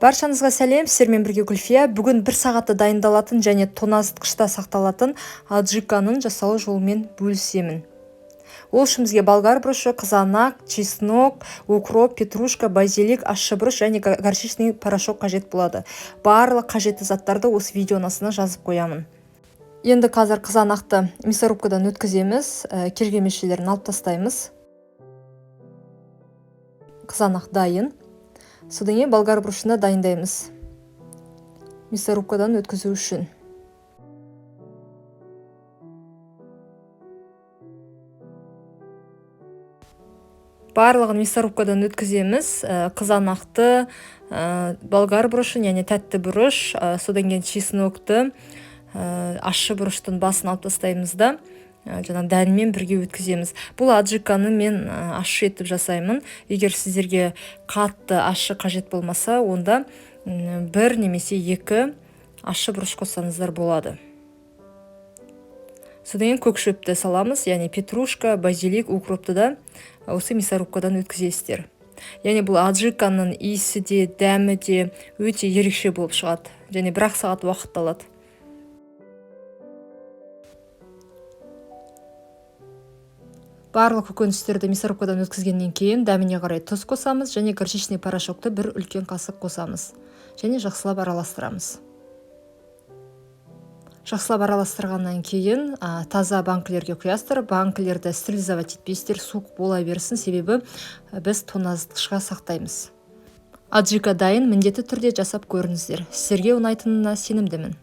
Баршаңызға сәлем, сіздермен бірге Гүлфия. Бүгін бір сағатта дайындалатын және тоңазытқышта сақталатын аджиканың жасалу жолымен бөлісемін. Ол үшін бізге болгар бұрышы, қызанақ, чеснок, укроп, петрушка, базилик, ащы бұрыш және горчичный порошок қажет болады. Барлық қажетті заттарды осы видеоның астына жазып қоямын. Енді қазір қызанақты мясорубкадан өткіземіз, кергемешелерін алып тастаймыз. Қызанақ дайын. Содан кейін болгар бұрышын да дайындаймыз мясорубкадан өткізу үшін. Барлығын мясорубкадан өткіземіз. Қызанақты, болгар бұрышын, яғни тәтті бұрыш, содан кейін чеснокты, ащы бұрыштың басын алып тастаймыз да, жаңа дәнмен бірге өткіземіз. Бұл аджиканы мен ащы етіп жасаймын. Егер сіздерге қатты ащы қажет болмаса, онда бір немесе екі ащы бұрыш қоссаңыздар болады. Содан кейін көк шөпті саламыз, яғни петрушка, базилик, укропты да осы мясорубкадан өткізесіздер. Яғни бұл аджиканың иісі де, дәмі де өте ерекше болып шығады және бір-ақ сағат уақыт алады. Барлық көкөністерді мясорубкадан өткізгеннен кейін дәміне қарай тұз қосамыз және горчичный порошокты бір үлкен қасық қосамыз және жақсылап араластырамыз. Жақсылап араластырғаннан кейін таза банкілерге құясыздар. Банкілерді стерилизовать етпейсіздер, суық бола берсін, себебі біз тоңазытқышқа сақтаймыз. Аджика дайын, міндетті түрде жасап көріңіздер. Сіздерге ұнайтынына сенімдімін.